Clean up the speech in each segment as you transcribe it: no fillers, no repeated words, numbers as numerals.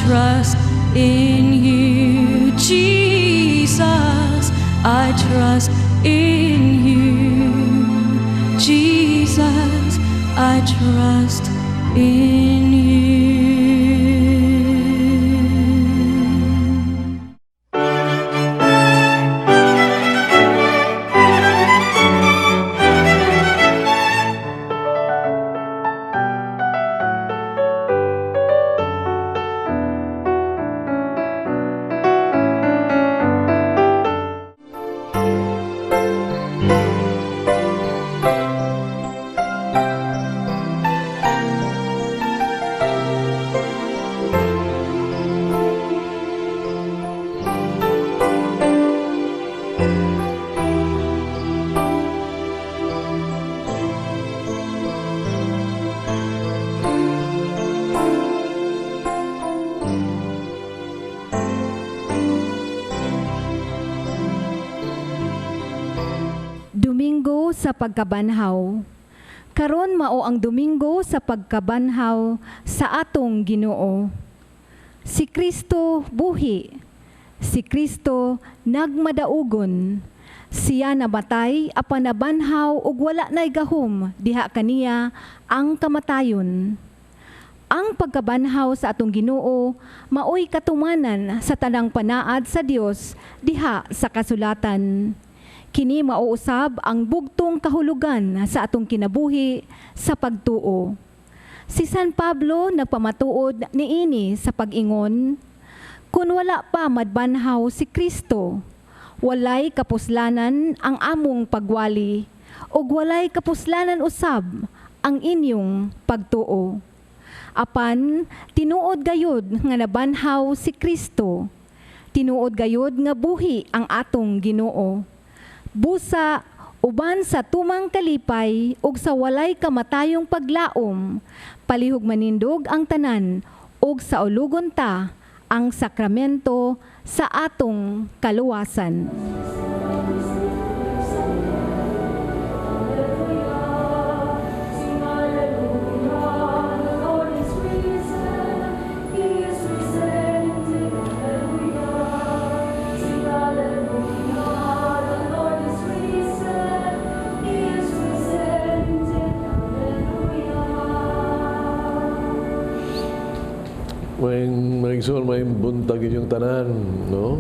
trust in you, Jesus. I trust in you, Jesus. I trust in you. Domingo sa Pagkabanhaw. Karon mao ang Domingo sa Pagkabanhaw sa atong Ginoo. Si Kristo buhi. Si Kristo nagmadaugon. Siya namatay apan nabanhaw ug wala nay gahom diha kaniya ang kamatayon. Ang pagkabanhaw sa atong Ginoo maoy katumanan sa tanang panaad sa Dios diha sa kasulatan. Kini mauusab ang bugtong kahulugan sa atong kinabuhi sa pagtuo. Si San Pablo nagpamatuod niini sa pag-ingon, "Kun wala pa madbanhaw si Kristo, walay kapuslanan ang among pagwali, ug walay kapuslanan usab ang inyong pagtuo." Apan tinuod gayud nga nabanhaw si Kristo. Tinuod gayud nga buhi ang atong Ginoo. Busa uban sa tumang kalipay ug sa walay kamatayong paglaom, palihog manindog ang tanan ug saulugon ta ang sakramento sa atong kaluwasan. Sing hallelujah, the Lord is risen, He is risen indeed, hallelujah. Sing hallelujah, the Lord is risen, He is risen indeed, hallelujah. Maayong mga igsoon, maayong buntag inyong tanan, no?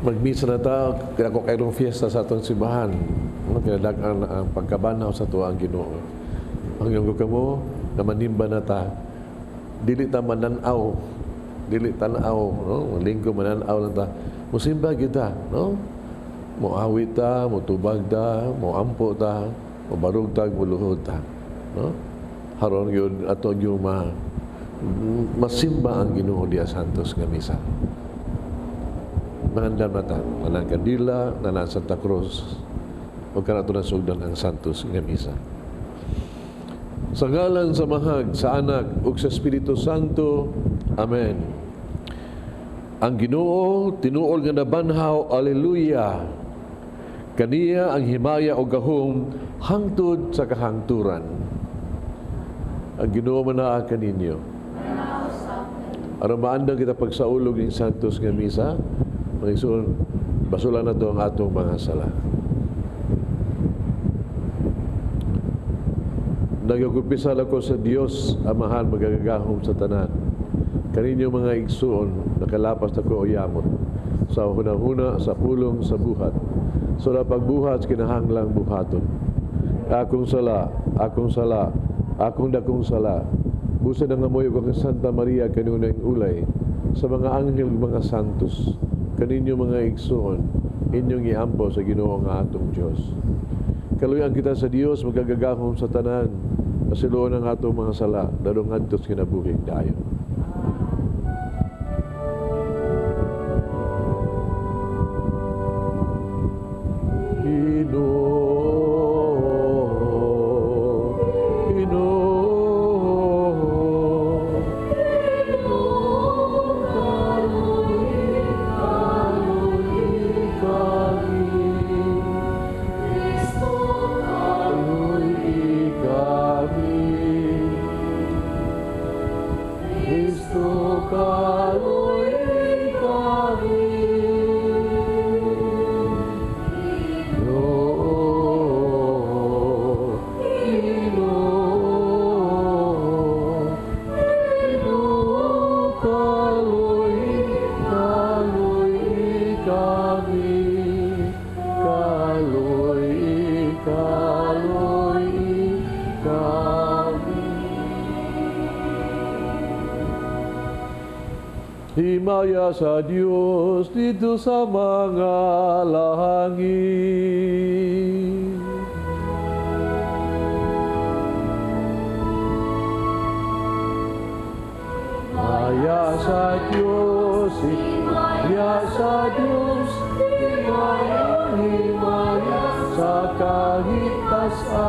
Magmisa na ta, kaya kayong fiesta sa atong simbahan, no? Kinadag-an ang pagkabanhaw sa atuang Ginoo. Ang ko kamo, na manimba na ta, dili ta mananaw, dili tanaw, no? Linggo mananaw lang ta. Musimba kita, no? Moawit ta, motubag ta, moampo ta, mobarog ta, moluhod ta, no? Haron yun ato yung masimba ang Ginoo diha Santos nga misa. Mangandam na ta, nanang kandila, nanang Santa Cruz, o kanato na sugdan ang Santos nga misa. Sa ngalan sa Amahag, sa Anak, ug sa Espiritu Santo. Amen. Ang Ginoo tinuol nga nabanhaw, Alleluia. Kaniya ang himaya o gahom hangtod sa kahangturan. Ang Ginoo manaa kaninyo. Aron maandang kita pagsaulog ng Santos nga misa, mga igsoon, basulan na to ang atong mga sala. Nagakumpisal ako sa Dios, Amahan magagahom sa tanan. Kaninyo mga igsoon, nakalapas ako o yamot, sa hunahuna, sa pulong, sa buhat. Sa pagbuhat, kinahanglang buhaton. Akong sala, akong sala, akong dakong sala. Busa ng amoy ko kang Santa Maria kanunay ulay, sa mga anghel ug mga santos, kaninyo mga igsoon, inyong iampo sa Ginoo nga atong Dios. Kaluyan kita sa Dios magagagahom sa tanan, masiluon ang atong mga sala, dadong ngadto sa kinabuhing dayon. Ginoo, Ginoo, kaluy kami. Kaluy kami. Himaya sa Dios didto sa mga langit. Himaya sa Diyos, himaya sa Diyos, himaya, himaya sa kahitasan.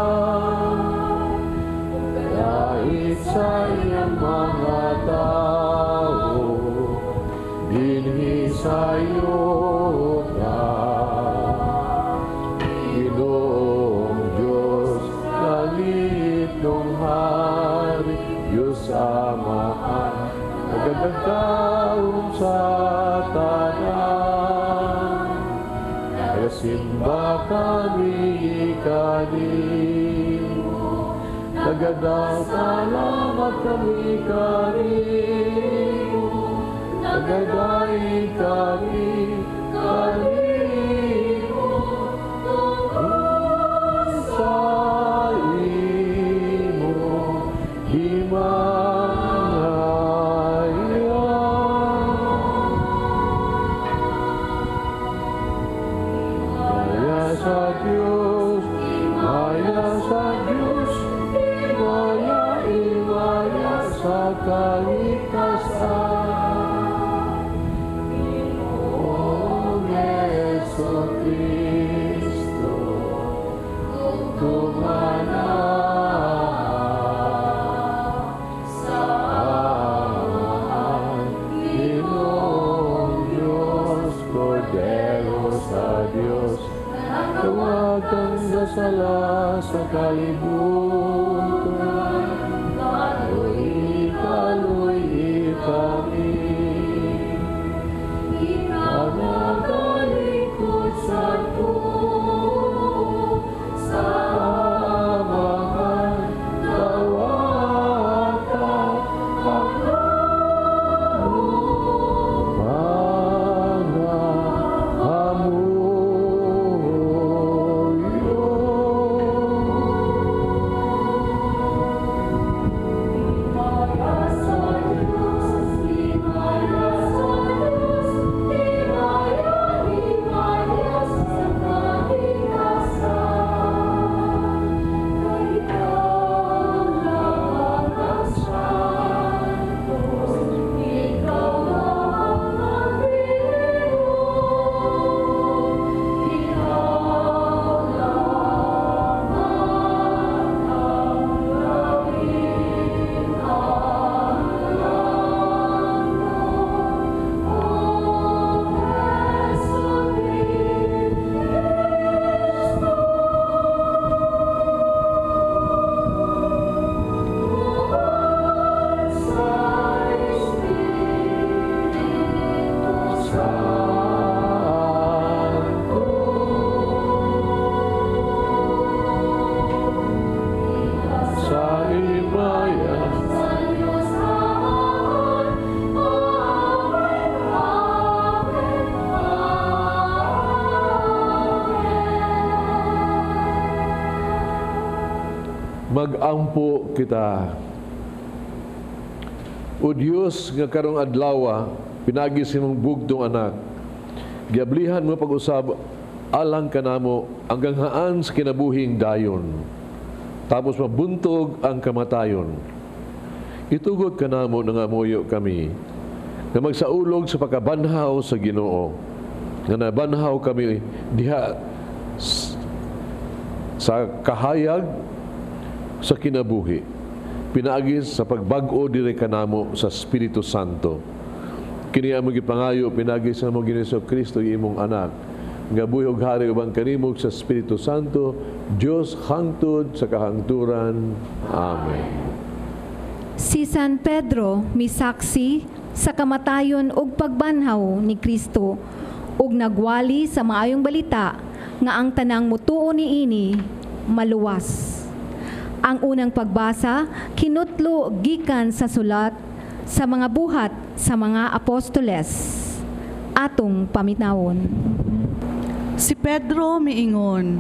Dahil sa iyang mga tao, dinhi sa iyo ka. Ginoong Diyos, langit ng hari, Diyos Amahan, nagagagahom sa tanan. Nagasimba kami kanimo, nagadasalamat kami kanimo, nagadaig kami kanimo, tungod sa imo himaya. Himaya sa Diyos, himaya sa Diyos, himaya, himaya sa kahitasan. Ginoong Hesu Kristo, tumana sa Amahan, Ginoong Diyos, Kordero sa Diyos, Kawatang nasala sa kalibutan, Kaloy, kaloy kami. Ikaw nagalikod sa tuo, sa Amahan, dawata ang mga hamuyo. Himaya sa Diyos, himaya sa Diyos, himaya, himaya sa kahitasan. Kay ikaw lamang ang santo, ikaw lamang ang Ginoo, ikaw lamang ang labing alando. O Hesu Kristo, tungod sa Espiritu Santo. Sa himaya Sa Diyos Amahan, Amen, Amen, Amen. Mag-ampo kita. O Dios nga karong adlaw pinagi sa imong bugtong anak. Giablihan mo pag-usab alang kanamo ang ganghaan sa kinabuhing dayon. Tapos mabuntog ang kamatayon. Itugot kanamo nangamuyo kami nga magsaulog sa pagkabanhaw sa Ginoo. Nga nabanhaw kami diha sa kahayag sa kinabuhi. Pinaagi sa pagbag-o diri kanamo sa Espiritu Santo. Kini among gipangayo pinaagi sa among Ginoo Kristo imong anak nga buhi ug hari uban kanimo sa Espiritu Santo, Dios hangtod sa kahangturan. Amen. Si San Pedro misaksi sa kamatayon ug pagbanhaw ni Kristo ug nagwali sa maayong balita nga ang tanang mutuo niini maluwas. Ang unang pagbasa kinutlo gikan sa sulat sa mga Buhat sa mga Apostoles. Atong paminawon. Si Pedro miingon,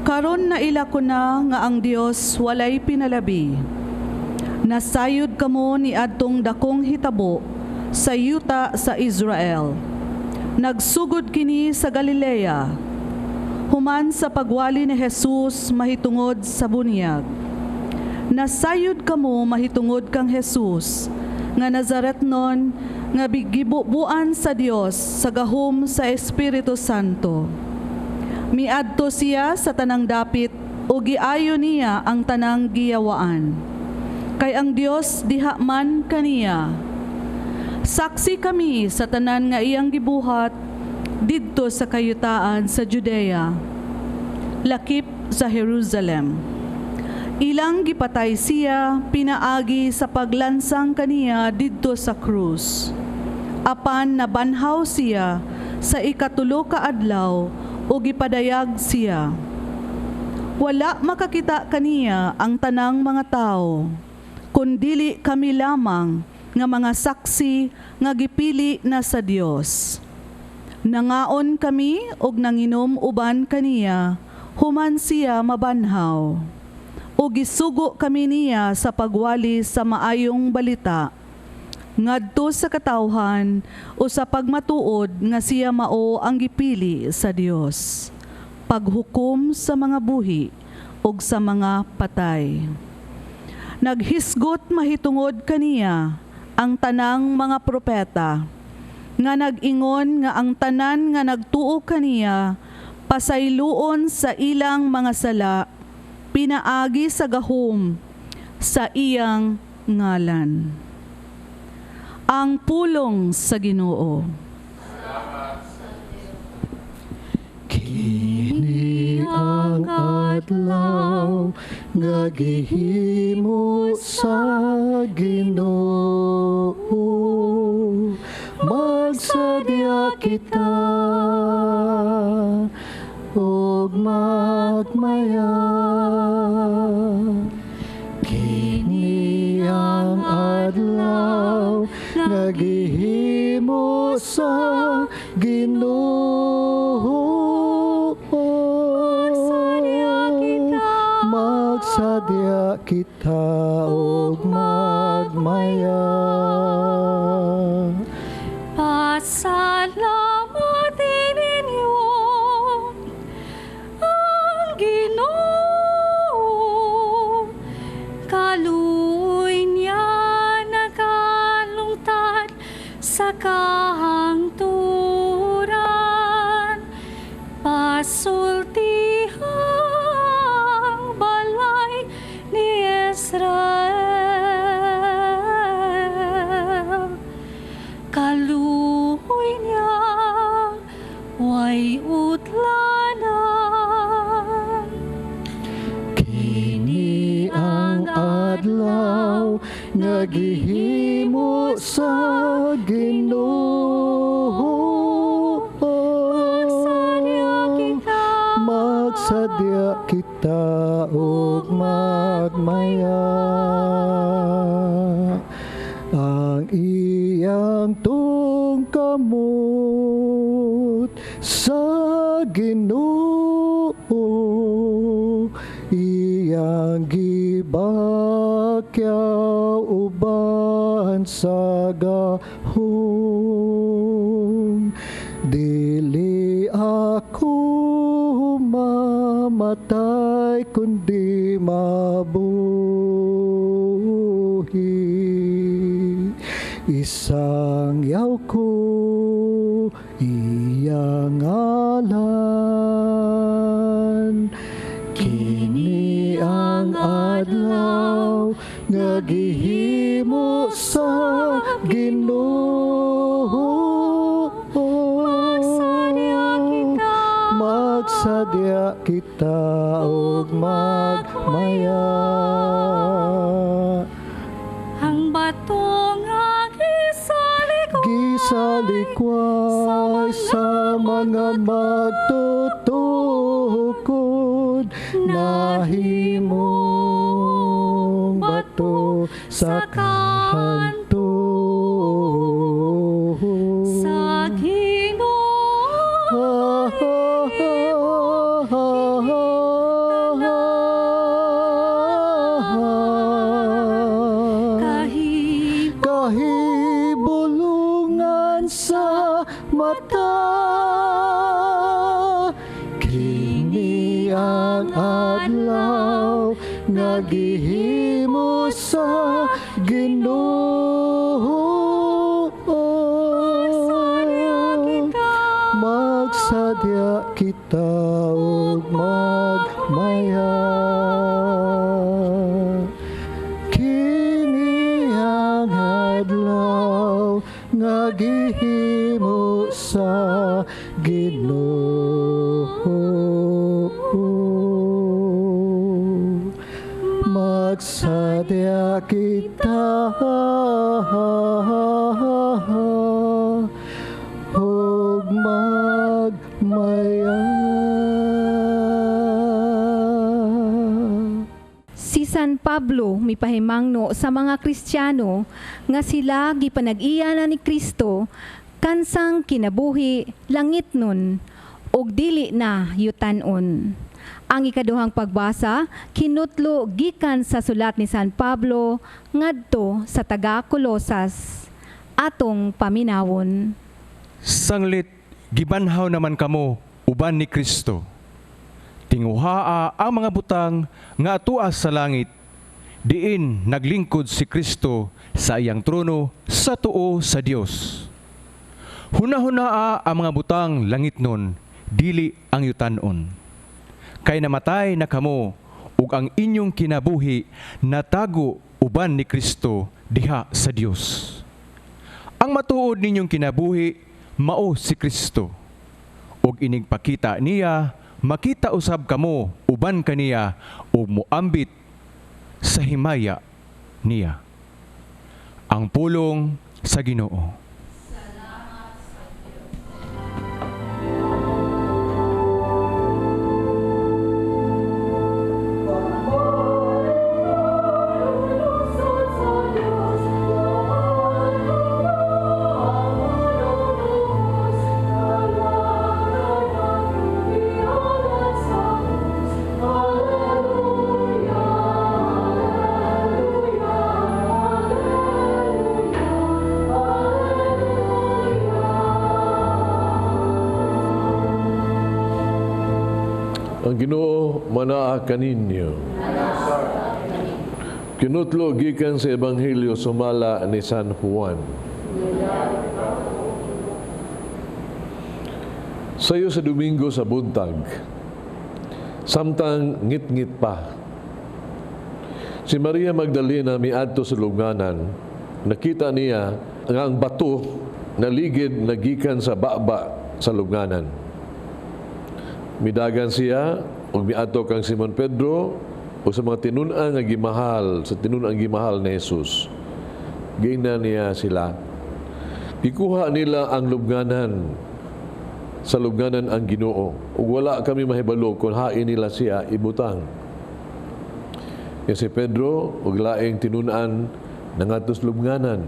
"Karon naila ko na nga ang Dios walay pinalabi. Nasayod kamo ni adtong dakong hitabo sa yuta sa Israel. Nagsugod kini sa Galilea, human sa pagwali ni Jesus mahitungod sa bunyag. Nasayod kamo mahitungod kang Jesus, nga Nazaretnon, nga gibubuan sa Dios sa gahom sa Espiritu Santo. Miadto siya sa tanang dapit o giayo niya ang tanang giyawaan. Kay ang Dios diha man kaniya. Saksi kami sa tanan nga iyang gibuhat didto sa kayutaan sa Judea, lakip sa Jerusalem. Ilang gipatay siya pinaagi sa paglansang kaniya didto sa krus. Apan nabanhaw siya sa ikatulo ka adlaw o gipadayag siya. Wala makakita kaniya ang tanang mga tao, kundili kami lamang nga mga saksi nga gipili na sa Dios. Nangaon kami og nanginom uban kaniya human siya mabanhaw. O gisugo kami niya sa pagwali sa maayong balita ngadto sa katawhan o sa pagmatuod nga siya mao ang gipili sa Dios paghukom sa mga buhi ug sa mga patay. Naghisgot mahitungod kaniya ang tanang mga propeta nga nag-ingon nga ang tanan nga nagtuo kaniya pasayloon sa ilang mga sala pinaagi sa gahom sa iyang ngalan. Ang pulong sa Ginoo. Kini ang adlaw nga gihimo sa Ginoo. Magsadya kita ug magmaya. Kini ang adlaw nga gihimo sa Ginoo. Magsadya kita. Magsadya kita ug magmaya. Pasalamatin ninyo ang Ginoo. Kaluoy niya nagalungtad sa kahangturan. Pasultiha ang balay ni Israel. Kaluoy niya way utlanan. Kini ang adlaw nga gihimo sa Ginoo. Magsadya kita. Magsadya kita ug magmaya. Ang iyang tuong kamot sa Ginoo, iyang gibakyaw uban sa gahom. Dili ako mamatay kundi mabuhi. Isangyaw ko iyang ngalan. Kini ang adlaw nga gihimo sa Ginoo. Magsadya kita. Magsadya kita ug magmaya. Ang bato nga gisalikoy Gisalikway sa mga magtutukod, nahimong bato sa kahantungan. Sa Ginoo. Ha, ha, ha, ha, ha, ha. Kahibulong. Kini ang adlaw nga gihimo sa Ginoo. Magsadya kita ug magmaya. Kini ang adlaw nga gihimo sa Ginoo. Magsadya kita ug magmaya. Si San Pablo mipahimangno sa mga Kristiyano nga sila gipanag-iya na ni Kristo kansang kinabuhi langit nun ug dili na yutan-on. Ang ikaduhang pagbasa kinutlo gikan sa sulat ni San Pablo ngadto sa taga Kolosas. Atong paminawon. Sanglit gibanhaw naman kamo uban ni Kristo. Tinguhaa ang mga butang nga atua sa langit, diin naglingkod si Kristo sa iyang trono sa tuo sa Dios. Hunahunaa ang mga butang langit nun, dili ang yutanon. Kay namatay na kamo ug ang inyong kinabuhi natago uban ni Kristo diha sa Dios. Ang matuod ninyong kinabuhi mao si Kristo. Ug inigpakita niya, makita usab kamo uban kaniya ug moambit sa himaya niya. Ang pulong sa Ginoo. Ang Ginoo manaa kaninyo. Kinutlo gikan sa Ebanghelyo sumala ni San Juan. Sayo sa Domingo sa buntag, samtang ngit-ngit pa, si Maria Magdalena miadto sa lubnganan. Nakita niya nga ang bato naligid nagikan sa baba sa lubnganan. Midagan siya ug miadto kang Simon Pedro o sa mga tinun-an nga gimahal, sa tinun-ang gimahal ni Jesus. Giingnan niya sila. Gikuha nila ang lubnganan, sa lubnganan ang Ginoo. Ug wala kami mahibalo kung hain nila siya ibutang. Ya si Pedro ug laing tinun-an nangadto sa lubnganan.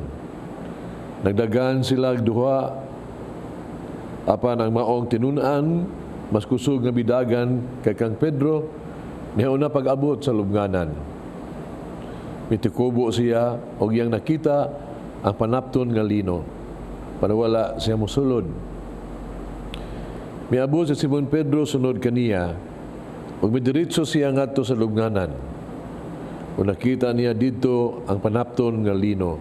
Nagdagan sila duha, apan ang maong tinun-an mas kusog nga bidagan kay kang Pedro nihauna pag-abot sa lubnganan. Mitikubo siya og iyang nakita ang panapton nga lino. Panawala siya mosulod. Miabot si Simon Pedro sunod kaniya ug midiretso siya ngadto sa lubnganan. Ug nakita niya didto ang panapton nga lino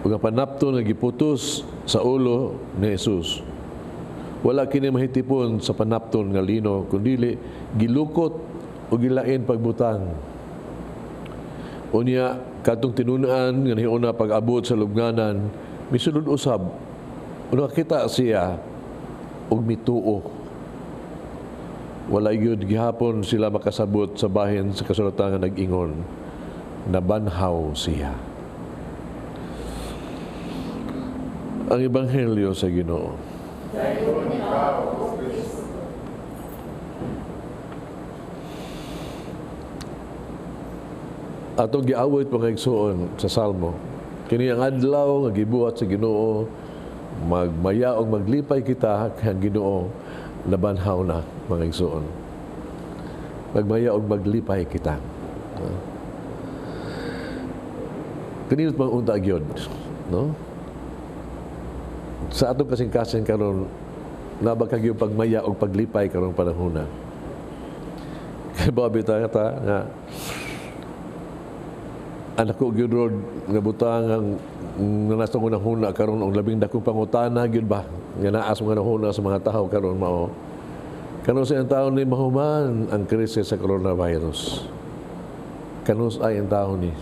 ug ang panapton nga giputos sa ulo ni Jesus. Wala kini mahitipon sa panapton nga lino, kundili gilukot o gilain pagbutang. Unya katong tinun-an nga niuna pag-abot sa lubnganan, misulod usab. Nakita siya og mituo. Wala gyud gihapon sila makasabot sa bahin sa kasulatan nga nag-ingon, nabanhaw siya. Ang Ebanghelyo sa Ginoo. Atong giawit mga igsoon sa Salmo, kini ang adlaw nga gibuhat sa Ginoo, magmaya og maglipay kita kay ang Ginoo nabanhaw na, mga igsoon. Magmaya og maglipay kita. Kanino bang unta gyud, no? Sa atong kasing-kasing karon Nabakag yung pagmaya o paglipay karong panahona. Kaya ba bitaw ta nga anak ko gyud rod nga butang ang nga nasa hunahuna karon, ang labing dakong pangutana gyud ba nga naa sa mga hunahuna sa mga tawo karon, mao kanus-ay ang taon ni mahuman ang krisis sa coronavirus? Kanus-ay ang taon ni?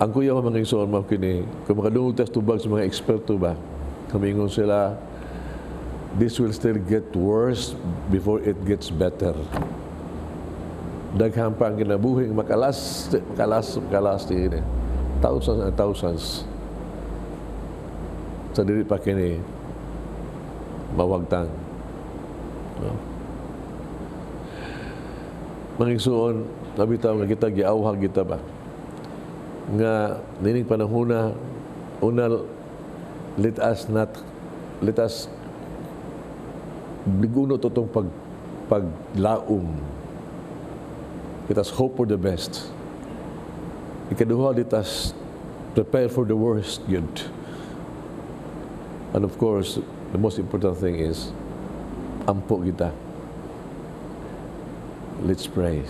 Ang kuya ko, mga igsoon, mao kini, kung makadungog tas tubag sa mga eksperto ba, kamingon sila, this will still get worse before it gets better. Daghan pa ang kinabuhing makalas, makalas, makalas ini. Thousands and thousands. Sa dili pa kini mawagtang. No? Mga igsoon, nabitaw nga kita giawhag kita ba? Nga nining panahona, una, let us not, let us liguno to tong paglaom. Let us hope for the best. Ikaduha, let us prepare for the worst good. And of course, the most important thing is, ampo kita. Let's pray.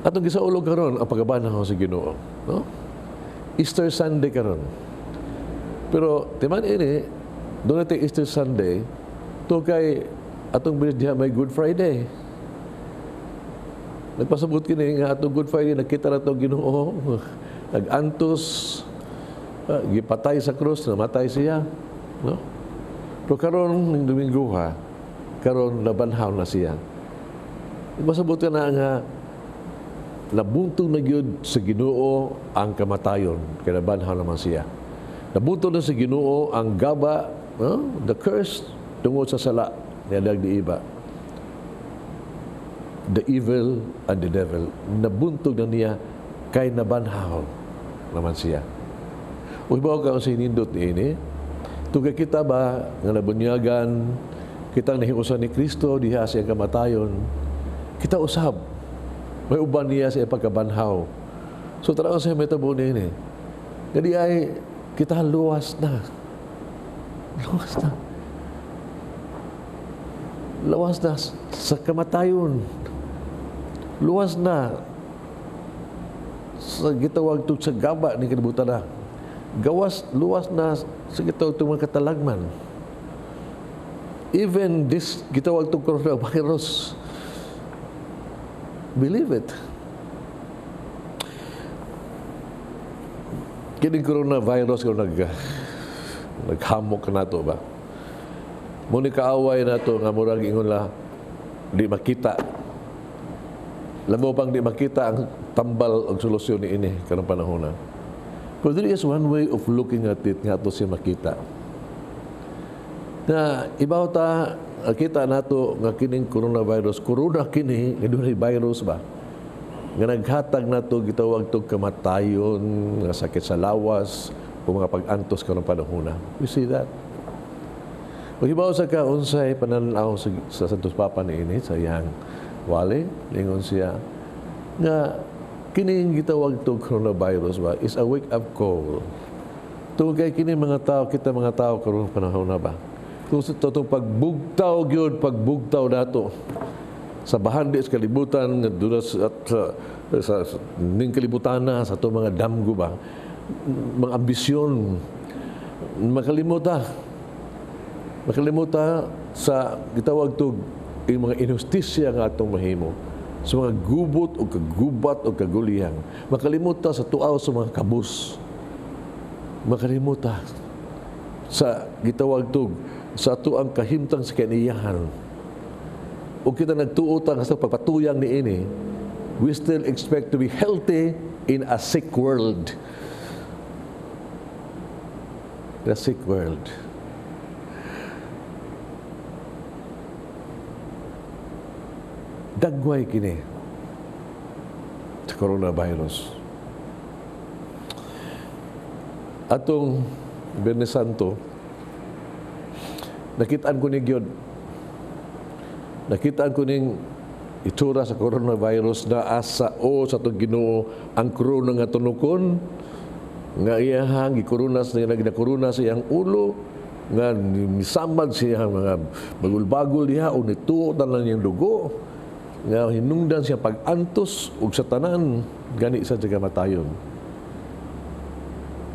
Atong gisaulog karon ang pagkabanhaw sa Ginoo, no? Easter Sunday karon. Pero timan ini, doon natin Easter Sunday, to kay atong bilis diha may Good Friday. Nagpasabot kini nga atong Good Friday nakita na itong Ginoo, nag-antos, gipatay sa krus, namatay siya, no? Pero karon ning Domingo ha, karon nabanhaw na siya. Nagpasabot ka na nga nabuntog na gyud sa Ginoo ang kamatayon, kay nabanhaw naman siya. Nabuntog na sa Ginoo ang gaba, no? The curse tungod sa sala ni Adan ni Eva. The evil and the devil. Nabuntog na niya kay nabanhaw naman siya. Ug ibaw ka sa hinindot niini, tungkol kita ba nga nabunyagan, kitang nahiusan ni Kristo diha sa iyang kamatayon, kita usab may uban niya sa iyang pagkabanhaw. So tanaw sa metabo niini. Nga di ay kita luwas na. Luwas na. Luwas na sa kamatayon. Luwas na sa gitawag sa gaba ni kalibutan na. Gawas, luwas na sa gitawag tug mga katalagman. Even this gitawag tug coronavirus, believe it. Kining coronavirus kung naghamok na to ba? Muni kaaway na to nga murag ingon la di makita. Lamo pang di makita ang tambal og solusyon ni ini karong panahon na. But there is one way of looking at it nga ato siya makita. Na ibaw ta kita nato nga kining coronavirus, corona kini nga dunay virus ba? Nga naghatag nato gitawag tog kamatayon, nga sakit sa lawas, o mga pag-antos karong panahon na. We see that. Ug hibaw sa ka unsay pananaw sa Santos Papa niini sa iyang wali, lingon siya nga kining gitawag tog coronavirus ba is a wake up call. Tungod kay kini mga tao, kita mga tao karong panahon na ba. Kung sa totoong pagbugtaw gyud, pagbugtaw nato sa bahandi sa kalibutan nga duna sa ning kalibutan na sa atong mga damgo ba, mga ambisyon, makalimuta sa gitawag tog yung mga injustisya nga atong mahimo sa mga gubot o kagubat o kaguliyang, makalimuta sa tuaw sa mga kabus, makalimuta sa gitawag tog sa ato ang kahimtang sa kaniyahan. O kita nagtuotang sa pagpatuyang niini, we still expect to be healthy in a sick world. In a sick world. Dagway kini sa coronavirus. Atong Biyernes Santo, nakitaan ko ni Gyud. Nakitaan ko ning itsura sa coronavirus na asa o sa itong Ginoo ang krona nga tunukon Nga iyahang gikorona sa nagnakorona sa iyang ulo, nga misamad siya mga bagul-bagul diha o nituo tanan niyang dugo, nga hinungdan siya pag-antos ug sa tanan gani sa kamatayon.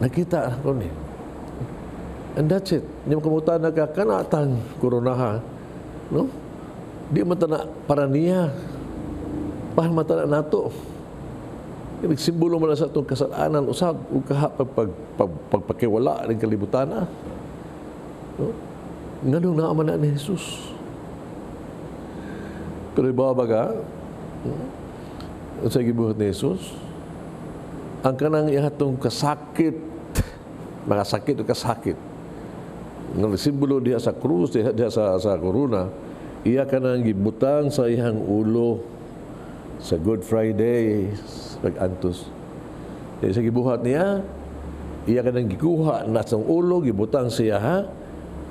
Nakita ako ni. And that's it. Hindi mo kamutan na ka kanatang koronaha. No? Di man na para niya. Pahan man na nato. Nagsimbolo man na sa atong kasalanan usab ug kaha pagpakiwala ng kalibutan na. No? Nganong naa man na ni Jesus. Pero iba baga, sa gibuhat ni Jesus, ang kanang ihatong kasakit, mga sakit o kasakit, nga simbolo diha sa krus, diha sa korona, iya kanang gibutang sa iyang ulo sa Good Friday, pag-antos. Sa gibuhat niya, iya kanang gikuha na sa ulo, gibutang siya ha,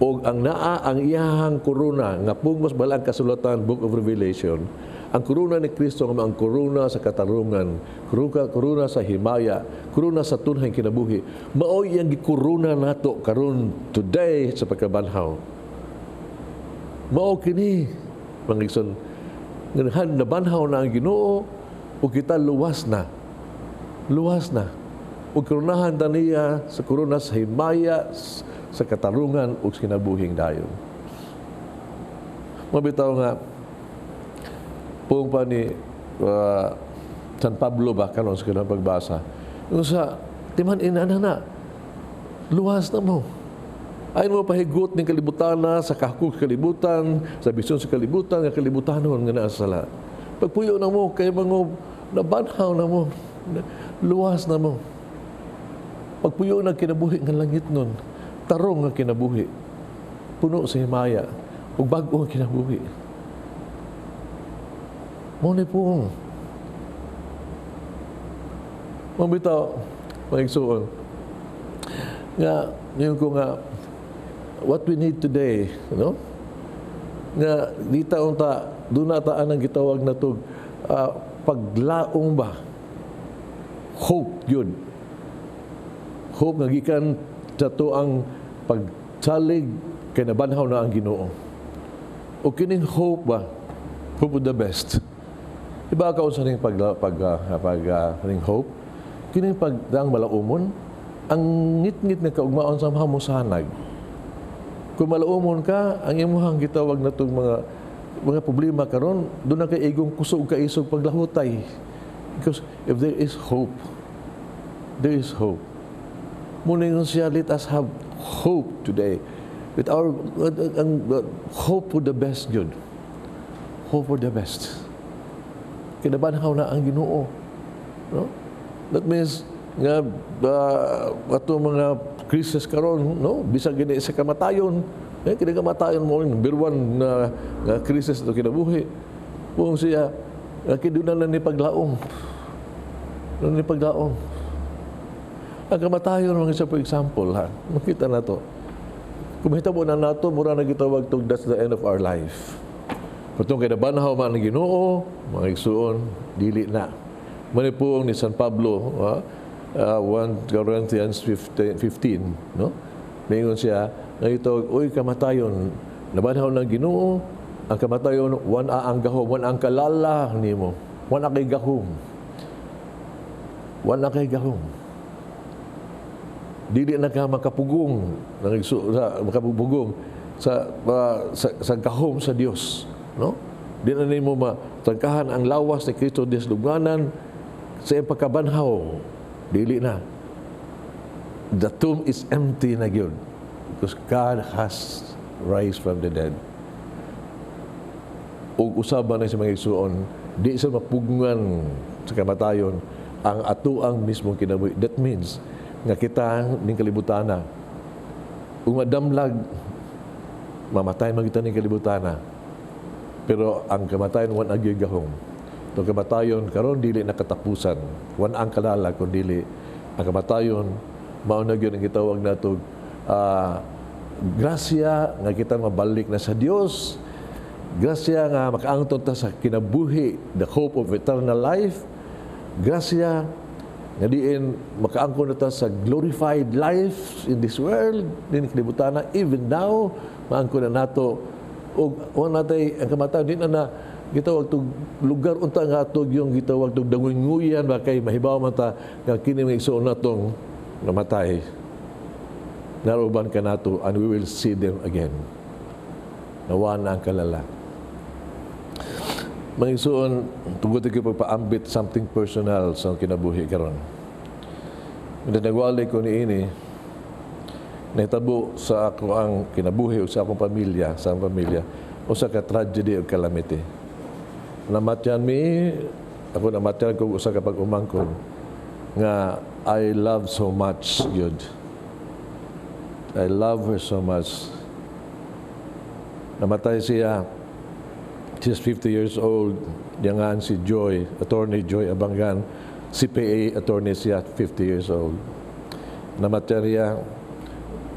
og ang naa ang iyahang korona nga pungos bala ang kasulatan, Book of Revelation, ang korona ni Kristo nga ang korona sa katarungan, korona sa himaya, korona sa tunhay kinabuhi, mao iyang gikorona nato karon today sa pagkabanhaw. Mao kini, mga igsoon, nga nabanhaw na ang Ginoo ug kita luwas na, luwas na, ug koronahan ta niya sa korona sa himaya, sa katarungan ug sa kinabuhing dayon. Mabitaw nga puong pa ni San Pablo ba karon sa kanang pagbasa. Yung sa timan inana na luwas na mo. Ayon mo pahigot ning kalibutan na sa kahukog sa kalibutan, sa bisyon sa kalibutan, nga kalibutanon nga naa sa sala. Pagpuyo na mo, kay mga nabanhaw na mo, luwas na mo. Pagpuyo na kinabuhi nga langit nun, tarong nga kinabuhi, puno sa himaya, ug bag-o ang kinabuhi. Mo ni puong. Mabitaw, mga igsuon, nga, ngayon ko nga, what we need today, no? Nga, di taon ta, doon na taan ang gitawag na to, paglaong ba? Hope yun. Hope nga gikan sa to ang pagsalig kay nabanhaw na ang Ginoo. O kining hope ba? Hope of the best. Iba ka unsa ning pag pag pag ning hope? Kining pagdaang malaumon, ang ngit-ngit nga kaugmaon sa mo sanag. Kung malaumon ka, ang imuhang gitawag na tong mga problema karon, doon na kay igong kusog kaisog paglahutay. Because if there is hope, there is hope. Muna yung siya, let us have hope today. With our hope for the best yun. Hope for the best. Kinabanhaw na ang Ginoo. No? That means nga ato mga crisis karon, no, bisag gini sa kamatayon, eh kini kamatayon mo number one na nga crisis ito kinabuhi. Kung siya nga kiduna na ni paglaom. Na ni paglaom. Ang kamatayon, mga isa, for example ha, makita na to. Kung mahitabo na nato, mura na gitawag tog that's the end of our life. Patong kay nabanhaw man ang Ginoo, mga igsuon, dili na. Manipuong ni San Pablo, ha, 1 Corinthians 15, 15, no? Ningon siya, nga ito, uy kamatayon, nabanhaw ng Ginoo, ang kamatayon, wan-a ang gahom, wan-a ang kalala nimo, wan-a kay gahom. Wan-a kay gahom. Dili na ka makapugong ng sa makapugong sa gahom sa Dios, no? Di na nimo matangkahan ang lawas ni Kristo des lubnganan sa iyang pagkabanhaw. Dili na. The tomb is empty na gyud because God has raised from the dead. Ug usaba na sa mga igsuon, di sa mapugngan sa kamatayon ang atuang mismong kinabuhi. That means nga kita ning kalibutana. Ug madamlag, mamatay man kita ning kalibutana. Pero ang kamatayon wan agyoy gahom. Itong kamatayon karon dili na katapusan. Wan ang kalala kun dili ang kamatayon mao na gyud ang gitawag nato grasya nga kita mabalik na sa Dios. Grasya nga makaangton ta sa kinabuhi, the hope of eternal life. Grasya Nga diin makaangkon na ta sa glorified life in this world, din kalibutan, even now, maangkon na nato. Og wa natay ang kamatayon, di na na gitawag tug lugar unta nga atog yung gitawag tug dangunguyan ba, kay mahibaw man ta nga kini mga igsoon natong namatay naruban ka nato and we will see them again. Nawa na ang kalala. Mga igsoon, tugod ko pagpaambit something personal sa kinabuhi karon. Nagwali ko niini, nahitabo sa ako ang kinabuhi o sa akong pamilya, sa akong pamilya, usa ka tragedy o calamity. Namatyan mi, ako namatyan ko usa ka pag-umangkon nga I love so much yun. I love her so much. Namatay siya. She's 50 years old. Yangan si Joy, Attorney Joy Abangan. CPA attorney siya, 50 years old. Namatay niya.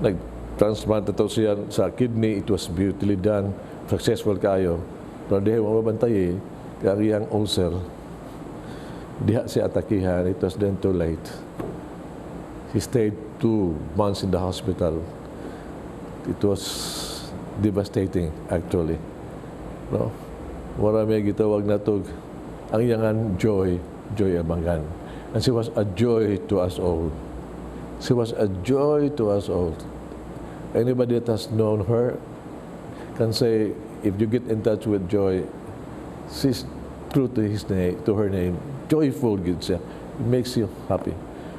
Nag-transplant ito siya sa kidney. It was beautifully done. Successful kayo. Pero diha mo mabantay eh. Kaya ang iyang ulcer. Diha siya atakihan. It was then too late. He stayed 2 months in the hospital. It was devastating, actually. No? Wala may gitawag na tog ang iyangan Joy, Joy Abangan. And she was a joy to us all. She was a joy to us all. Anybody that has known her can say, if you get in touch with Joy, she's true to his name, to her name. Joyful gid siya. It makes you happy.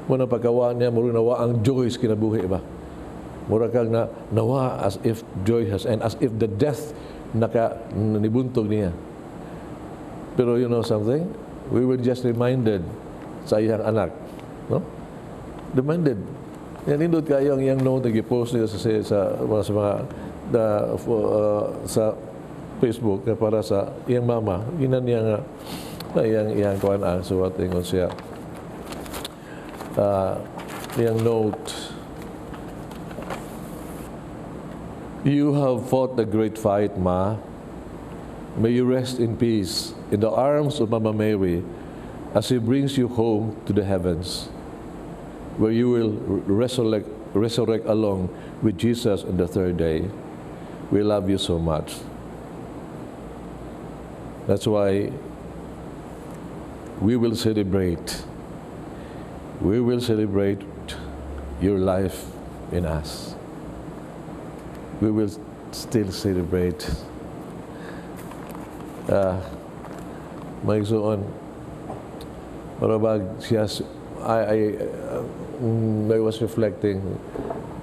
Muna pagkawa niya, mura nawa ang joy sa kinabuhi ba? Mura kang na nawa as if joy has and as if the death naka nibuntog niya. Pero you know something? We were just reminded sa iyang anak. No? Reminded. Yan nindot kayo ang iyang note na gipost niya sa mga sa Facebook na para sa iyang mama. Ginan niya nga na iyang iyang kuan ang suwat ingon siya. Iyang note. "You have fought a great fight, Ma. May you rest in peace in the arms of Mama Mary as she brings you home to the heavens, where you will resurrect along with Jesus on the third day. We love you so much." That's why we will celebrate. We will celebrate your life in us. We will still celebrate. Mga igsoon, marabag siya, I was reflecting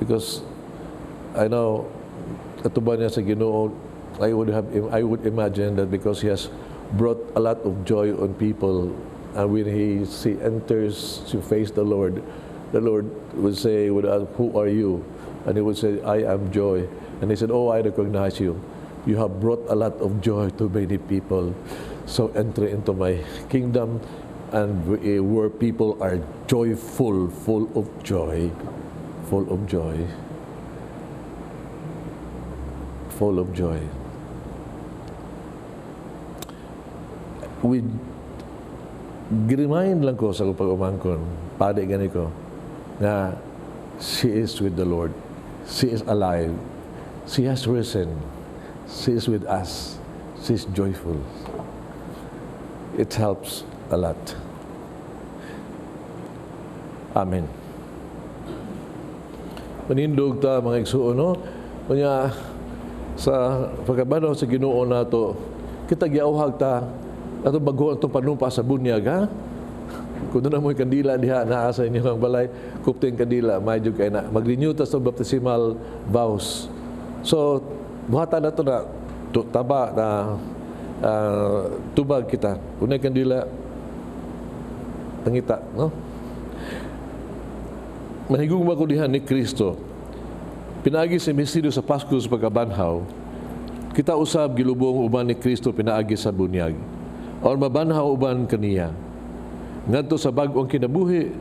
because I know katuban niya sa Ginoo, I would imagine that because he has brought a lot of joy on people, and when he enters to face the Lord would say, would ask, "Who are you?" And he would say, "I am Joy." And he said, "Oh, I recognize you. You have brought a lot of joy to many people. So enter into my kingdom and where people are joyful, full of joy, full of joy, full of joy." We remind lang ko sa akong pag-umangkon, padi gani ko, nga she is with the Lord. She is alive. She has risen. She is with us. She is joyful. It helps a lot. Amen. Manindog ta, mga igsuon, no? Kanya sa pagkabanaw sa Ginoo nato, kita giauhag ta ato bago atong panumpa sa bunyag, ha? Kung doon na mo'y kandila diha naa sa inyong balay, kupting kandila, may jud kay na mag-renew ta sa baptismal vows. So buhatan na to na taba na tubag kita. Kung may kandila, pangita, no? Mahigugma ko diha ni Kristo. Pinaagi sa misteryo sa Pasko sa pagkabanhaw, kita usab gilubong uban ni Kristo pinaagi sa bunyag. Or mabanhaw uban kaniya. Ngadto sa bag-ong kinabuhi,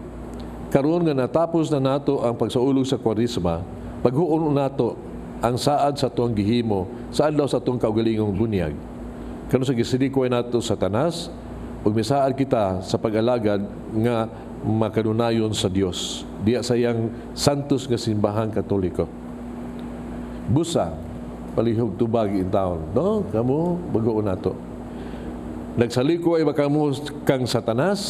karon nga natapos na nato ang pagsaulog sa Kwaresma, paghuon nato ang saad sa atong gihimo, sa adlaw sa atong kaugalingong bunyag. Kano sa gisilikoy nato sa Satanas, ug misaad kita sa pag-alagad nga makanunayon sa Dios diya sa iyang Santos nga Simbahang Katoliko. Busa palihog tubag in town, no? Kamo bago nato. Nagsalikoy ba kamo kang Satanas?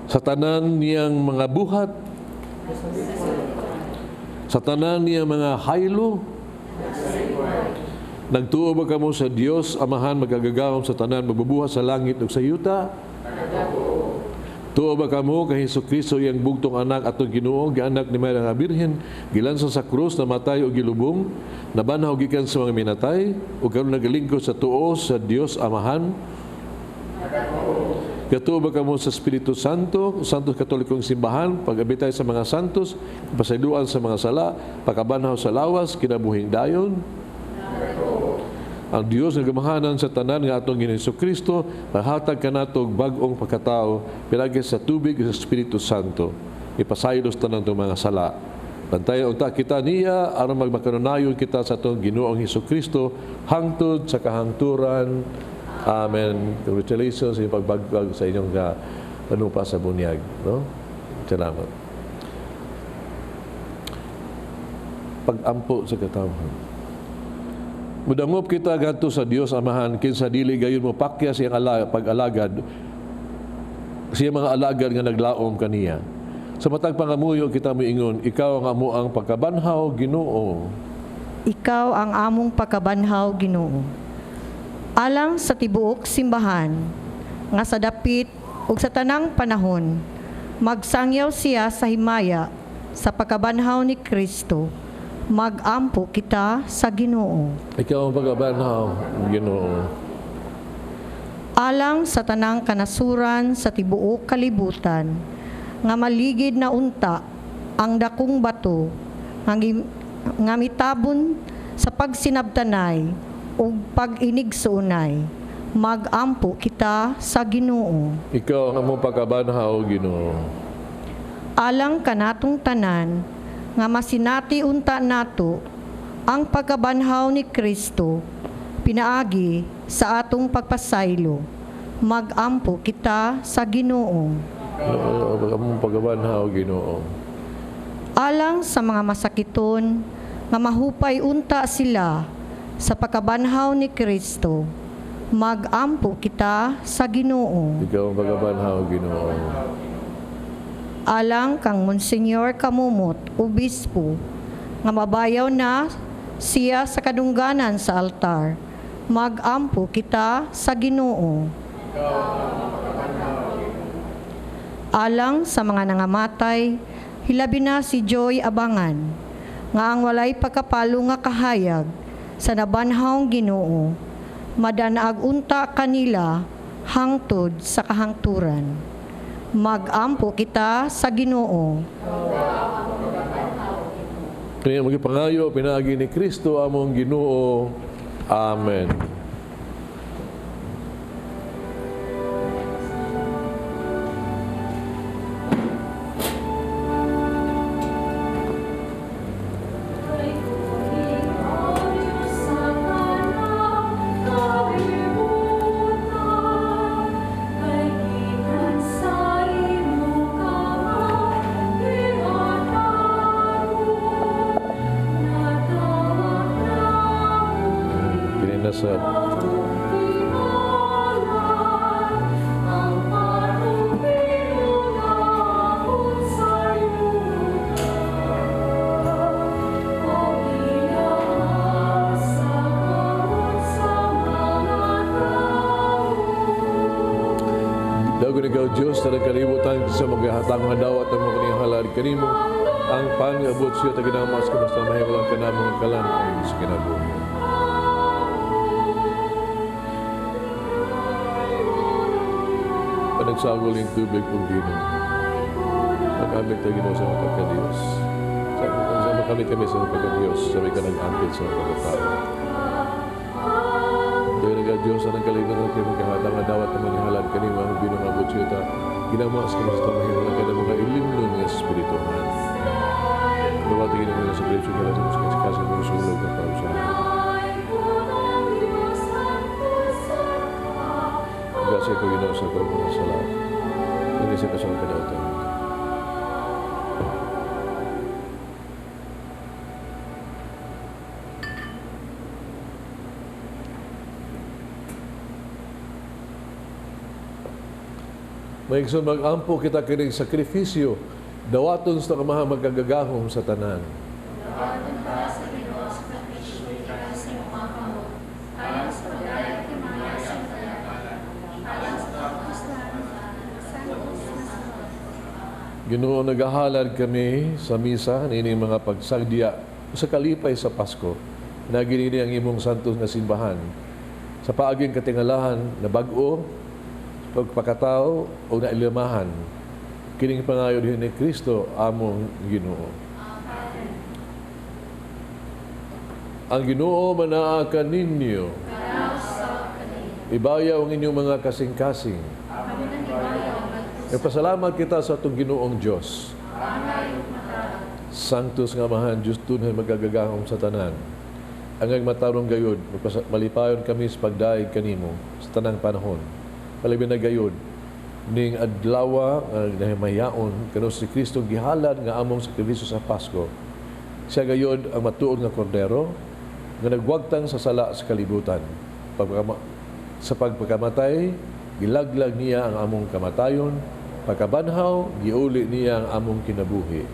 Sa tanan niyang mga buhat, sa tanan niyang mga haylo, nagtuo ba kamo sa Dios Amahan magagagawom sa tanan magbubuhat sa langit ug sa yuta? Tuo ba kamo kay Hesukristo iyang bugtong anak atong Ginoo, gianak ni Maria nga Birhen, gilansa sa krus, namatay ug gilubong, nabanhaw gikan sa mga minatay, ug karon nagalingkod sa tuo sa Dios Amahan? Katuo ba kamo sa Espiritu Santo, Santos Katolikong Simbahan, pag-abitay sa mga santos, pasayloan sa mga sala, pagkabanhaw sa lawas, kinabuhing dayon? Ang Dios nga gamahanan sa tanan nga atong Ginoong Hesukristo, mahatag kanato og bag-ong pagkatao pinaagi sa tubig ug sa Espiritu Santo. Ipasaylo sa tanan atong mga sala. Bantayan unta kita niya aron magmakanunayon kita sa atong Ginoong Hesukristo hangtod sa kahangturan. Amen. Congratulations sa inyong pagbagwag sa inyong panupa sa bunyag, no? Salamat. Pag-ampo sa katawhan. Mudangop kita ngadto sa Dios Amahan kinsa dili gayon mo pakya sa iyang pag-alagad, siya mga alagad nga naglaom kaniya. Sa matag pangamuyo kita moingon, ikaw ang amoang pagkabanhaw, Ginoo. Ikaw ang among pagkabanhaw, Ginoo. Alang sa tibuok simbahan nga sa dapit ug sa tanang panahon magsangyaw siya sa himaya sa pagkabanhaw ni Kristo. Magampo kita sa Ginoo. Ikaw ang pagkabanhaw, Ginoo. Alang sa tanang kanasuran sa tibuok kalibutan nga maligid na unta ang dakong bato nga mitabon sa pagsinabtanay ug pag-inigsuonay, magampo kita sa Ginoo. Ikaw ang among pagkabanhaw, Ginoo. Alang kanatong tanan nga masinati unta nato ang pagkabanhaw ni Kristo pinaagi sa atong pagpasaylo, magampo kita sa Ginoo. Among pagkabanhaw, Ginoo. Alang sa mga masakiton nga mahupay unta sila sa pagkabanhaw ni Kristo, magampo kita sa Ginoo. Ikaw ang pagkabanhaw, Ginoo. Alang kang Monsignor Camomot, Obispo, nga mabayaw na siya sa kadungganan sa altar, magampo kita sa Ginoo. Alang sa mga nangamatay, hilabi na si Joy Abangan, nga ang walay pagkapalo nga kahayag sa nabanhawng Ginoo, madanaag unta kanila hangtod sa kahangturan. Magampo kita sa Ginoo. Kaya magipangayo pinaagi ni Kristo among Ginoo. Amen. Diyos na nagkalimutan sa maghatang nga dawat ng mga kaniyang halad kanimo ang pangabot siya taginamas kamusta mahiwalang kanamong kalam ang sa kinabuhi. Panagsagol yung tubig kong Ginoo. Mag-ambit tayo Ginoo sa mga pagka-Diyos. Sa makamit kami sa mga pagka-Diyos, sabi ka nag-ambit sa mga pagkatao. Dahil nag-Diyos na nagkalimutan kayo magkahatang nga dawat ng mga halad kanimo ang binungabot siya ta ginamas kamusta mahiwalang ka ng mga ilimnon nga espirituhan. Dawat tayo Ginoo sa Kristo kaya sa mga kasing mga sulog ng parusahan. Grasya ko Ginoo sa akong mga sala. Nagisip sa akong kadautan. Maigsoon, mag-ampo kita kining sakripisyo, dawaton sa Amahan magkagagahom sa tanan. Dawaton ka sa Ginoo sa sakripisyo gikan sa imong mga kamot, alang sa pagdayeg himaya sa iyang alang sa pagpuslan santos nga simbahan. Ginoo, nagahalad kami sa misa niining mga pagsagdiya sa kalipay sa Pasko. Nagini ang imong santos nga simbahan sa paaging katingalahan na bag-o, pagpakatao o nailamahan. Kining pangayo din ni Kristo among Ginoo. Amen. Ang Ginoo manaa kaninyo. Ibayaw ang inyong mga kasing-kasing. Nagpasalamat kita sa atong Ginoong Diyos. Sanctus nga Amahan, Diyos tunay magagagahom sa tanan. Ang matarong gayod, malipayon kami sa pagdaig kanimo sa tanang panahon. Palabi na gayod, ning adlawa nga nahimayaon kano si Kristo gihalad nga among sakripisyo sa Pasko. Siya gayod ang matuod nga kordero nga nagwagtang sa sala sa kalibutan. Sa pagpakamatay, gilaglag niya ang among kamatayon, pagkabanhaw, giuli niya ang among kinabuhi.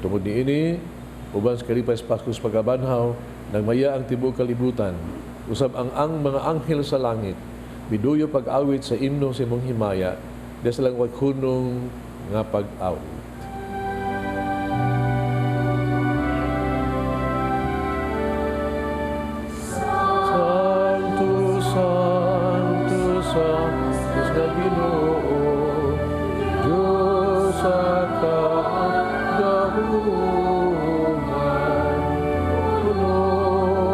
Tungod niini, uban sa kalipay sa Pasko sa pagkabanhaw, nagmaya ang tibuok kalibutan, usab ang mga anghel sa langit, miduyo pag-awit sa imno sa imong himaya, des lang wag hunong nga pag-awit. Santo, Santo, Santo nga Ginoo, Diyos sa kagahuman, puno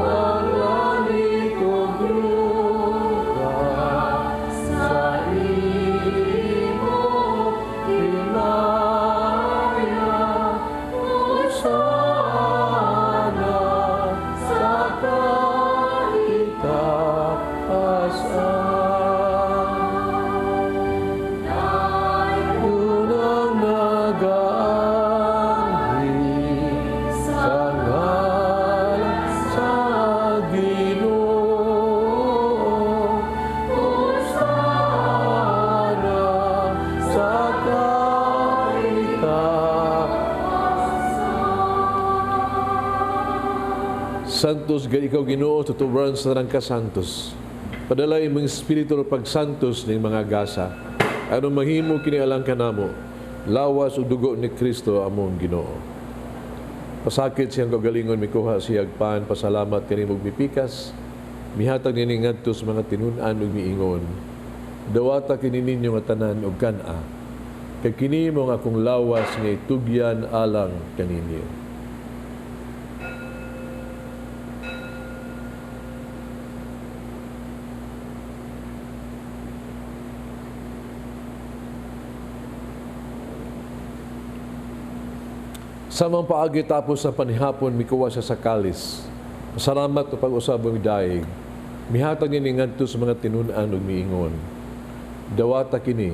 ang langit ug lupa sa imong himaya. Hosana sa kaitaasan. Unang nagaanhi sa ngalan sa Ginoo, Hosana sa kaitaasan. Santos gayud ikaw Ginoo, tuturan sa tanang kasantos. Padala imong espiritu o pagsantos ning mga gasa. Aron mahimo kini alang kanamo, lawas ug dugo ni Kristo among Ginoo. Pasakit siyang kagalingon mikuha siyag pan, pasalamat kanimo ug mipikas, mihatag niini ngadto sa mga tinun-an ug miingon. Dawata kini ninyo nga tanan ug kan-a, kay kini mo ang akong lawas nga itugyan alang kaninyo. Samang paagi tapos sa panihapon, mikuha siya sa kalis. Pasalamat o pag-usab ang daig. Mihatag niini ngadto sa mga tinun-an ug miingon. Dawata kini,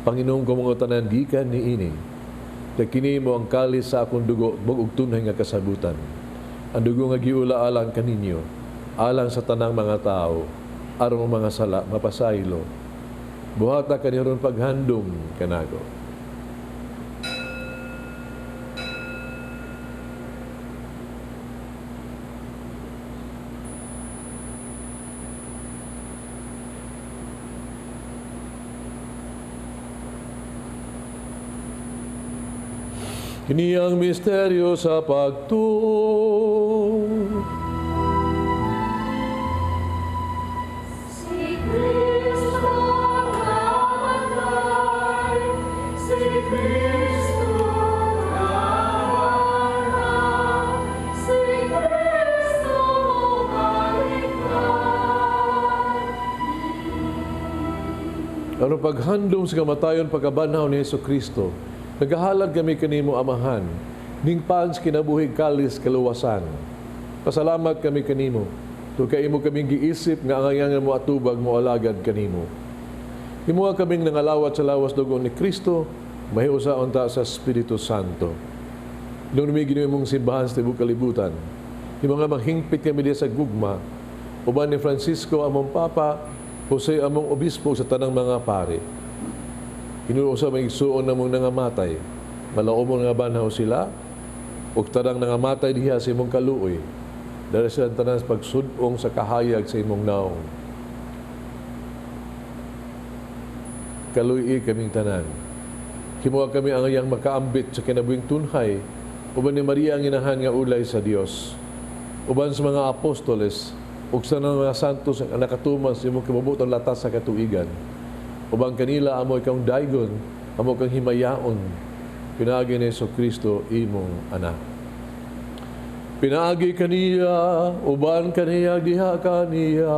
Panginoong ko mga tanan gikan niini. Kay kini mo ang kalis sa akong dugo, bag-ug tunay nga kasabutan. Ang dugo nga giula alang kaninyo, alang sa tanang mga tao, aron ang mga sala mapasaylo. Buhata kaniron paghandom kanago. Kini ang misteryo sa pagtuo. Si Kristo namatay, si Kristo nabanhaw, si Kristo balik. Aron paghandom sa kamatayon pagkabanhaw ni Hesus Kristo, nagahalad kami kanimo Amahan, ning pan sa kinabuhi kalis kaluwasan. Pasalamat kami kanimo, tungod kay imo kaming giisip nga angayangan mo atubag mo alagad kanimo. Himuha kaming nangalawat sa lawas dugo ni Kristo, mahiusa unta sa Espiritu Santo. Nung numigin imong simbahan sa tibok kalibutan, himo nga maghingpit kami diya sa gugma, uban ni Francisco among Papa, Jose among Obispo sa tanang mga pare. Hinuo sa mga igsuon namong nangamatay, malaumon nga banhaw sila, ug tanang nangamatay diha sa imong kaluoy, dahil sila tanan sa pagsudong sa kahayag sa imong naong. Kaluoy kaming tanan. Himuha kami ang iyang makaambit sa kinabuhing tunhay, uban ni Maria ang inahan nga ulay sa Dios, uban sa mga apostoles, ug sa mga santos ang nakatuman sa imong kibubutong latas sa katuigan. Uban kanila amo ikang daygon, amo kang himayaon, pinaagi ni Jesucristo imong anak. Pinaagi kaniya, uban kaniya, diha kaniya,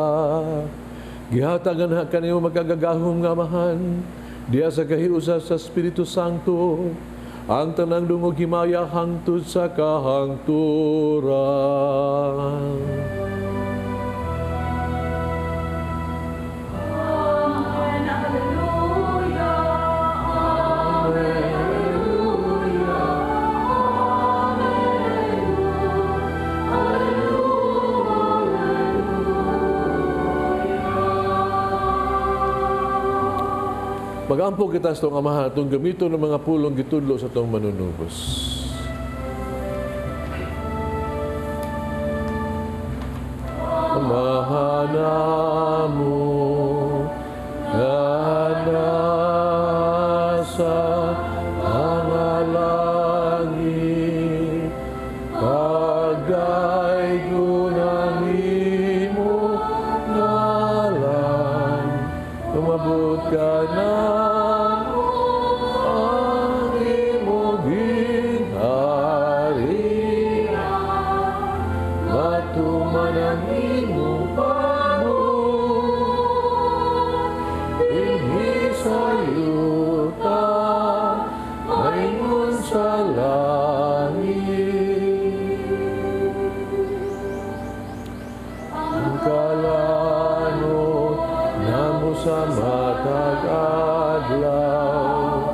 gihatagan ha kaniyo magagagahom nga amahan, diha sa kahiusa sa Espiritu Santo, ang tanang dungog himaya hangtod sa kahangturan. Amen, Alleluia, Alleluia, Magampo kita sa itong amahan atong gamiton ng mga pulong gitudlo sa itong manunubos. Amahan namo nga nasa pangalangit, pagdaygon ang imong ngalan, umabot ka na ang imong gingharian, matuman ang imong pagbuot dinhi sa yuta, maingon sa langit. Ang kalanot namo sa matag adlaw,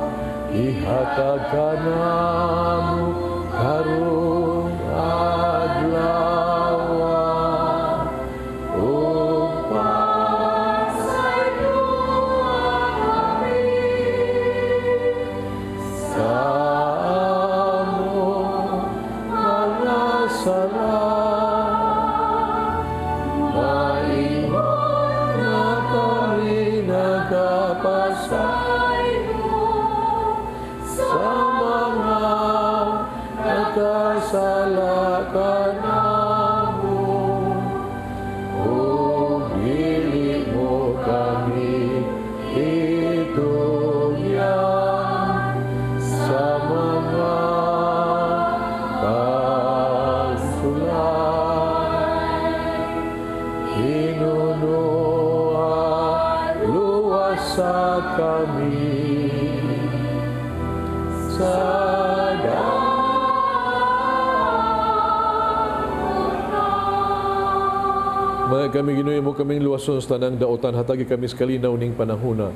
ihatag ka namo karong adlaw, ug pasayloa kami sa among mga sala, maingon na kami nagapasaylo sa mga nagkasala kanamo, ug dili mo kami itugyan sa mga pagsulay. Hinunoa, luwasa kami sa Mga kami Ginoo mo kaming luwason sa tanang daotan, hatagi kami sa kalinaw ning panahuna.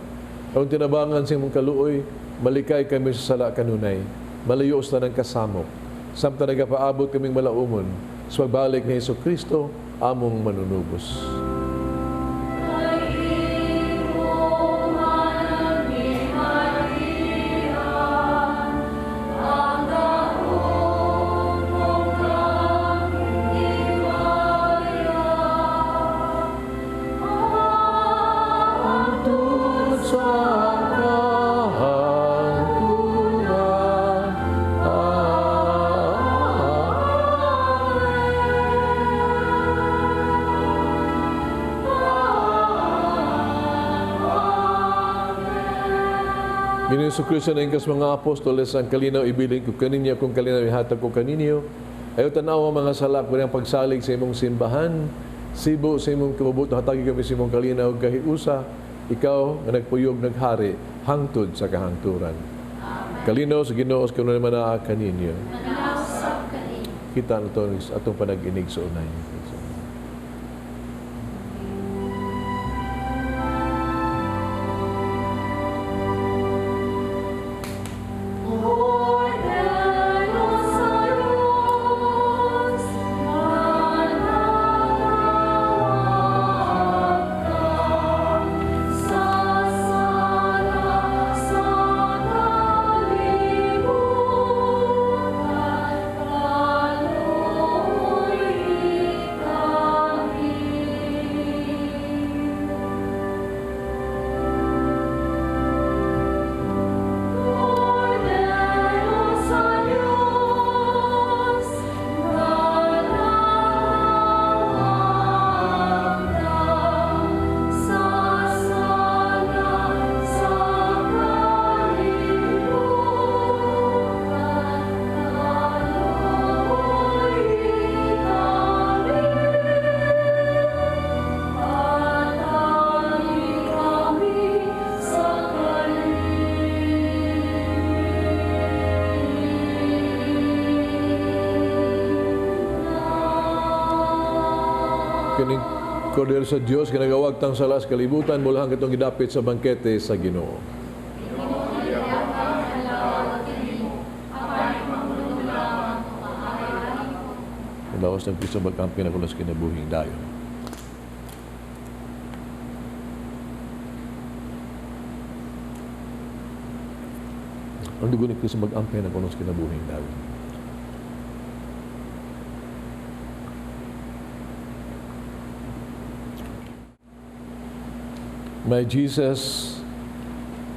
Aron tinabangan sa imong kaluoy, malikay kami sa sala kanunay, malayo sa tanang kasamok. Samtang nagapaabot kaming malaumon sa pagbalik ni Jesucristo, among manunubos. Jesucristo na ingkas mga apostoles, ang kalinaw ibilin ko kaninyo, kung kalinaw ihatag ko kaninyo. Ayaw tanaw ang mga sala ko niyang pagsalig sa imong simbahan, sibo sa imong kabubuto, hatagi kami sa imong kalinaw kahiusa, ikaw nga nagpuyog naghari, hangtod sa kahangturan. Amen. Kalinaw sa Ginoo sa kanunay manaa kaninyo. Kita na ito atong panag-inig sa unay. Kining Kordero sa Dios, kinagawagtang sala sa kalibutan, mulahan kitong gidapit sa bangkete sa Ginoo. Lawas ng Kristo magkampi na kulas kinabuhing dayon. Ang dugo ni Kristo mag-ampi na kulas kinabuhing dayon. My Jesus,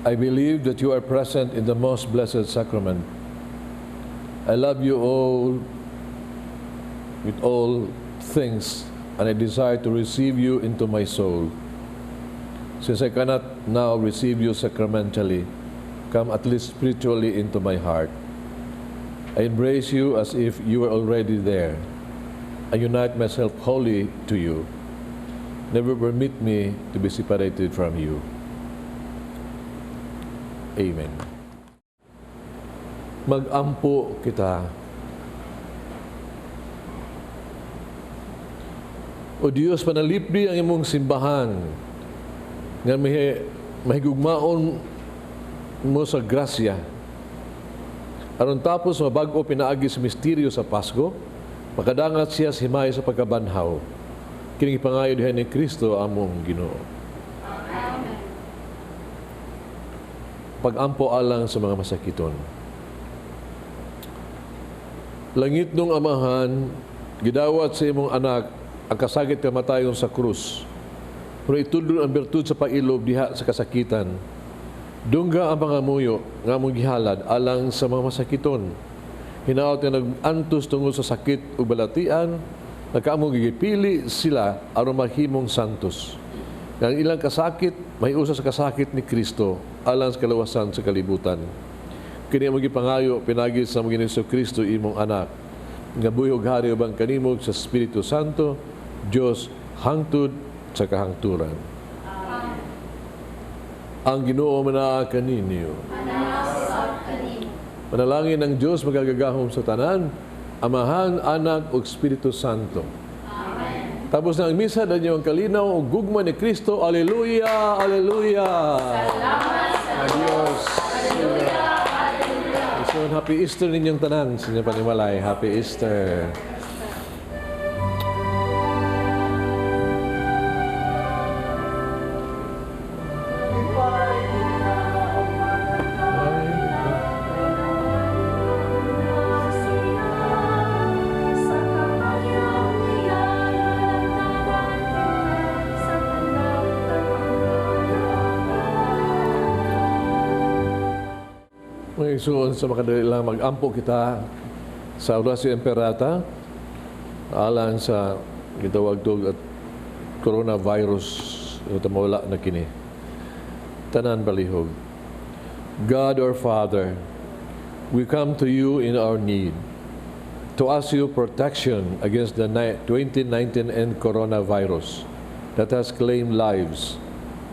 I believe that you are present in the most blessed sacrament. I love you all with all things, and I desire to receive you into my soul. Since I cannot now receive you sacramentally, come at least spiritually into my heart. I embrace you as if you were already there. I unite myself wholly to you. Never permit me to be separated from you. Amen. Mag-ampo kita. O Diyos, panalipdi ang imong simbahan nga mahigugmaon mo sa grasya. Aron tapos mabag-o pinaagi sa misteryo sa Pasko, makadangat siya sa himay sa pagkabanhaw. Kining ipangayo diha ni Kristo among Ginoo. Amen. Pag-ampo alang sa mga masakiton. Langit nung Amahan, gidawat sa imong anak ang kasakit kamatayon sa krus. Pero itudlo ang bertud sa pailob diha sa kasakitan. Dungga ang pangamuyo nga among gihalad alang sa mga masakiton. Hinaot nga nag-antos tungod sa sakit ug balatian, nagkaamong gigipili sila aron mahimong santos. Nga ang ilang kasakit may usa sa kasakit ni Kristo alang sa kalawasan sa kalibutan. Kini among gipangayo pinagi sa among Ginoong Kristo imong anak nga buhi ug hari uban kanimo sa Espiritu Santo, Dios hangtod sa kahangturan. Amen. Ang Ginoo manaa kaninyo. Manalangin ang Dios magagagahom sa tanan, Amahan, Anak ug Espiritu Santo. Amen. Tapos na ang misa, danyo ang kalinaw ug gugma ni Kristo. Alleluia, alleluia. Salamat sa Dios. Alleluia, alleluia. So, happy Easter ninyong tanan sa inyong panimalay. Happy Easter. Mga sa makadali lang mag-ampo kita sa Oratio Imperata alang sa gitawag tog at coronavirus ito mawala na kini. Tanan balihog. God our Father, we come to you in our need to ask you protection against the 2019 and coronavirus that has claimed lives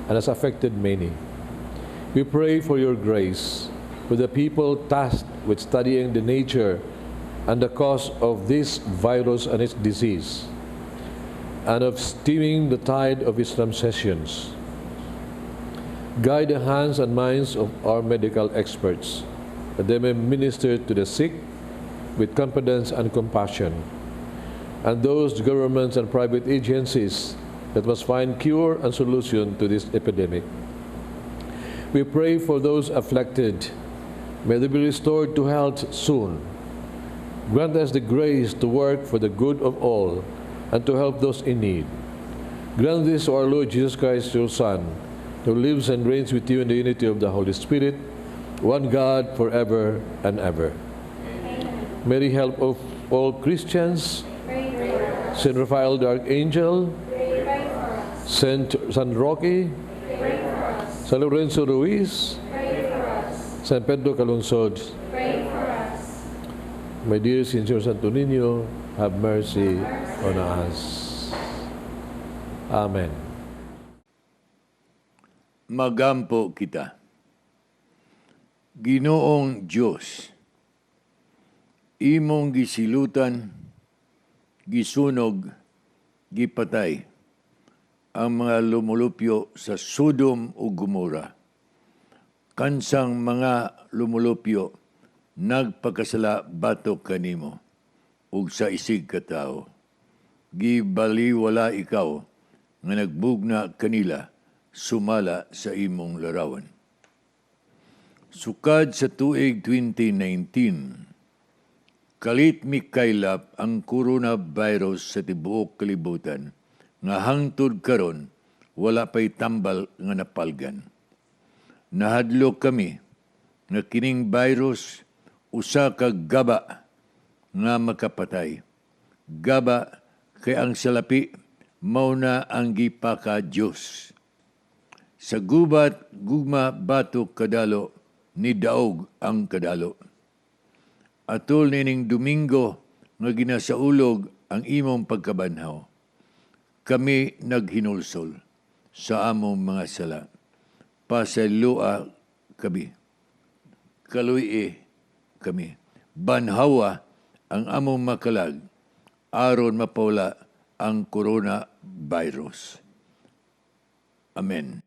and has affected many. We pray for your grace for the people tasked with studying the nature and the cause of this virus and its disease, and of stemming the tide of its transmissions. Guide the hands and minds of our medical experts, that they may minister to the sick with confidence and compassion, and those governments and private agencies that must find cure and solution to this epidemic. We pray for those afflicted. May they be restored to health soon. Grant us the grace to work for the good of all and to help those in need. Grant this to our Lord Jesus Christ, your Son, who lives and reigns with you in the unity of the Holy Spirit, one God, forever and ever. Amen. Mary, help of all Christians. Saint Raphael the Archangel, Saint San Roque, San Lorenzo Ruiz, San Pedro Calungsod, pray for us. My dear Sincere Santo Niño, have mercy on us. Amen. Magampo kita. Ginoong Dios, imong gisilutan, gisunog, Gipatay ang mga lumulupyo sa Sodom ug Gomora. Kansang mga lumulupyo nagpakasala batok kanimo ug sa isig katawo. Gibaliwala ikaw nga nagbugna kanila sumala sa imong larawan. Sukad sa tuig 2019, kalit mikaylap ang coronavirus sa tibuok kalibutan nga hangtod karon wala pay tambal nga napalgan. Nahadlok kami nga kining virus usa ka gaba nga makapatay. Gaba kay ang salapi mao na ang gipaka Dios. Sa gubat gugma batok kadalo, nidaog ang kadalo. Atol nining Domingo nga ginasaulog ang imong pagkabanhaw, kami naghinulsol sa among mga sala. Pasayloa kami. Kaluy-i kami. Banhawa ang among makalag aron mapawala ang coronavirus. Amen.